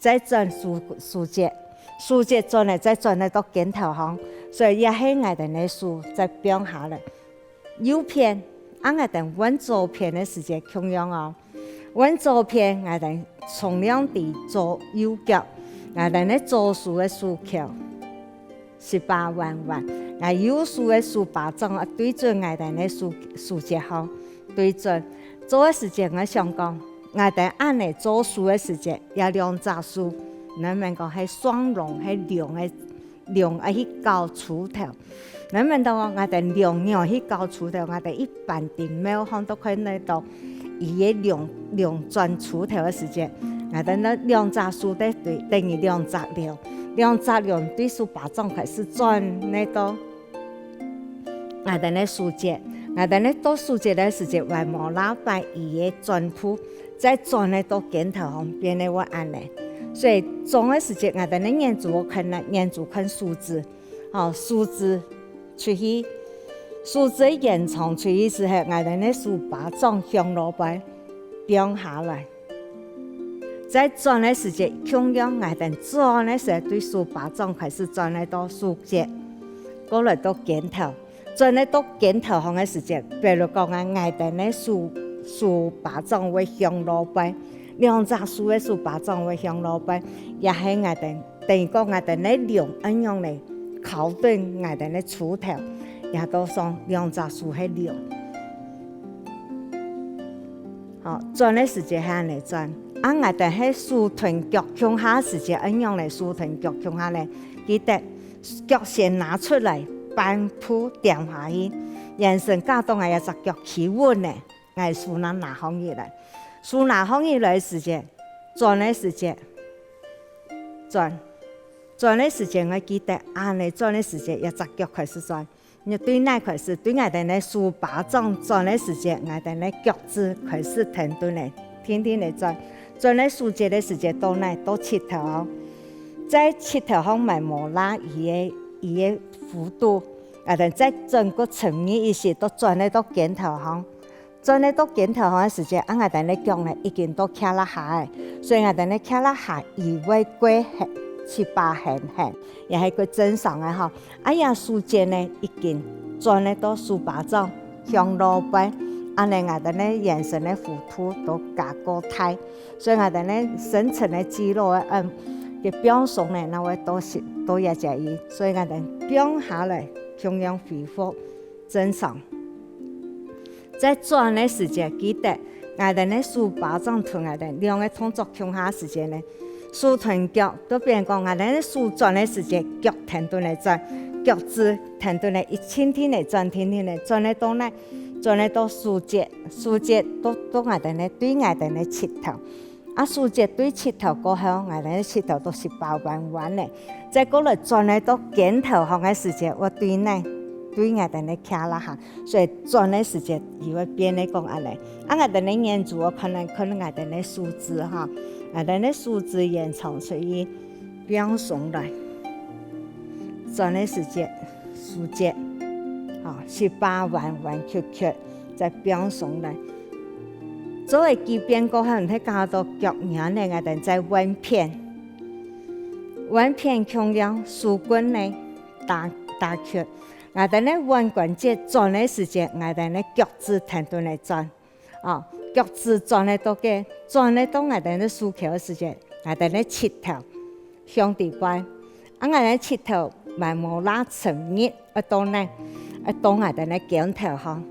再轉手，手節，手節轉了，再轉了到肩頭項。所以也係𠊎等个手再放下來。右片，啊，𠊎等換左片个時節共樣哦。換左片，𠊎等重量在左右腳，𠊎等个左手个手口。 十八彎彎，𠊎右手个手巴掌啊，對準𠊎等个手，手節項，對準。做个時節𠊎想講，𠊎等恁呢做手个時節，這兩隻手，人們講係雙龍，係龍个，龍愛去搞鋤頭。人們都講𠊎等龍仰去搞鋤頭，𠊎等一般在廟項都看得到，佢个龍，龍轉鋤頭个時節，𠊎等該兩隻手在對，等於兩隻龍。 兩隻龍對手巴掌開始轉了到𠊎等个手節，𠊎等个到手節个時節，還無拉翻佢个轉步，再轉了到肩頭項，變了會恁呢。所以轉个時節，𠊎等个眼珠看哪，眼珠看手指，吼，手指出去，手指个延長出去時候，𠊎等个手巴掌向落背放下來。 再轉个時節，共樣𠊎等轉个時節，對手巴掌開始轉了到手節，過來到肩頭，轉了到肩頭項个時節，比如講啊，𠊎等个手，手巴掌會向落背，兩隻手个手巴掌會向落背，也係𠊎等，等於講𠊎等个龍恁樣呢，靠等𠊎等个鋤頭，也都算兩隻手係龍。 好，轉个時節係恁呢轉。啊，𠊎等係手同腳共下時節，恁樣呢，手同腳共下呢，記得腳先拿出來，半步踮下去，圓身架到𠊎這隻腳企穩呢，𠊎手拿拿䟘起來。手拿䟘起來个時節，轉个時節，轉，轉个時節，𠊎記得恁呢轉个時節，這隻腳開始轉。 你對哪開始？對𠊎等个手巴掌轉个時節，𠊎等个腳趾開始停頓了，定定仔轉。轉个手節个時節，到哪？到膝頭。在膝頭項還無拉佢个，佢个弧度，𠊎等再轉過深入一息，到轉了到肩頭項。轉了到肩頭項个時節，啊，𠊎等个腳呢，已經到胯下了，所以𠊎等个胯下佢會過核，七八核，也係過正常个吼。 啊，這手節呢，已經轉了到手巴掌，向老背，恁呢𠊎兜呢圓身个弧度都加過大，所以𠊎兜呢深層个肌肉个，嗯，个放鬆呢，那會多些，多一些，所以𠊎兜放下來，共樣恢復正常。在轉个時節，記得𠊎兜呢手巴掌同𠊎兜兩個動作共下時節呢， 手同腳，就變講𠊎兜个手轉个時節，腳跈等來轉，腳趾跈等來，一定定來轉，定定來轉，轉來到哪？轉來到手節，手節到，到𠊎兜个，對𠊎兜个膝頭。啊手節對膝頭過後，𠊎兜个膝頭都十八彎彎个。再過來轉來到肩頭項个時節，會對哪？對𠊎兜个胯下。 所以轉个時節，佢會變个講恁呢。啊𠊎兜个眼珠哦，可能看𠊎兜个手指哈，𠊎兜个手指延長出去放鬆來。轉个時節，手節，吼，十八彎彎曲曲，再放鬆來。做个幾遍過後，你會感覺到腳軟个，𠊎兜再換片。換片共樣，手綑呢，打，打曲。 𠊎兜个腕關節轉个時節，𠊎兜个腳趾跈等來轉。哦，腳趾轉來到該，轉來到𠊎兜个手口个時節，𠊎兜个膝頭向底背。啊𠊎兜个膝頭還無罅深入，愛到哪？愛到𠊎兜个肩頭項。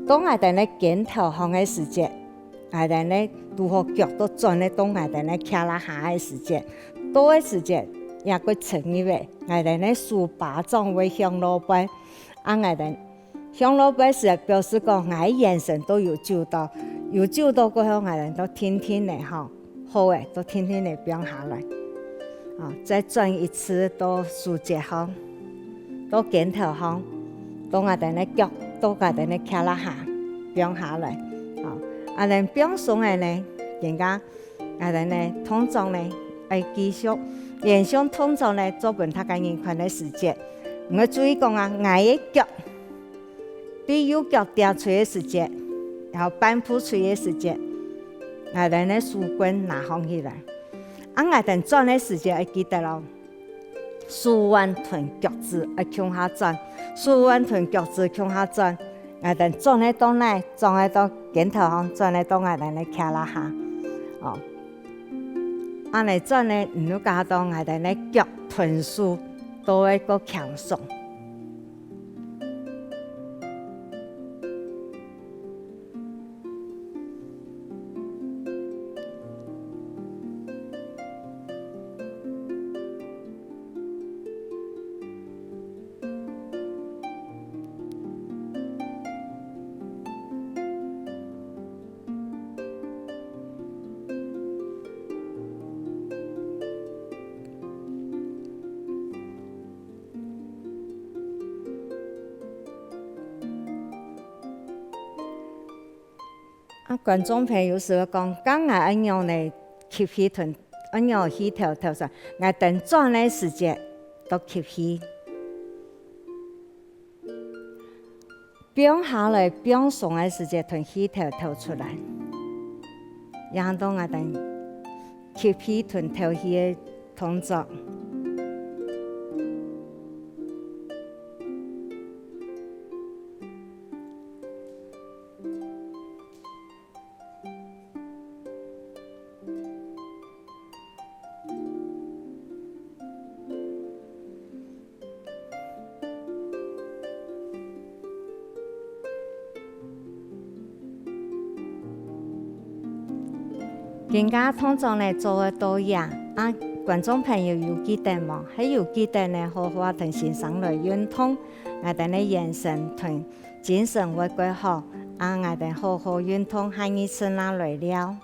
到𠊎兜个肩頭項个時節，𠊎兜呢，拄好腳都轉來到𠊎兜个胯下个時節，到个時節，也過深入个，𠊎兜个手巴掌會向老背。 啊𠊎兜向老背時表示講𠊎个圓身都有做到，有做到過後，𠊎兜都定定个吼，好个，都定定个放下來。啊，再轉一次到手節項，到肩頭項，到𠊎兜个腳，到𠊎兜个胯下，放下來。啊，恁呢放鬆个呢，人家 𠊎兜呢動作呢，愛繼續，連續動作呢，做分大家人看个時節。毋過注意講啊，𠊎个腳，對右腳踏出个時節，然後半步出个時節，𠊎兜呢手綑拿䟘起來。啊𠊎兜轉个時節愛記得哦， 手腕同腳趾愛共下轉，手腕同腳趾共下轉。𠊎兜轉个到哪？轉个到肩頭項，轉个到𠊎兜个胯下。哦，恁呢轉呢，你就感覺到𠊎兜个腳同手都會較輕鬆。 啊，觀眾朋友有時會講，該𠊎愛仰仔吸氣同，愛仰仔氣敨敨出來，𠊎兜轉个時節都吸氣。放下來放鬆个時節同氣敨敨出來。這下到𠊎兜吸氣同敨氣个動作。 今下動作呢做到這，啊，觀眾朋友有記得無？係有記得呢，好好仔同先生來運動，𠊎兜个圓身同精神會較好，啊，𠊎兜好好運動，下二次正來尞。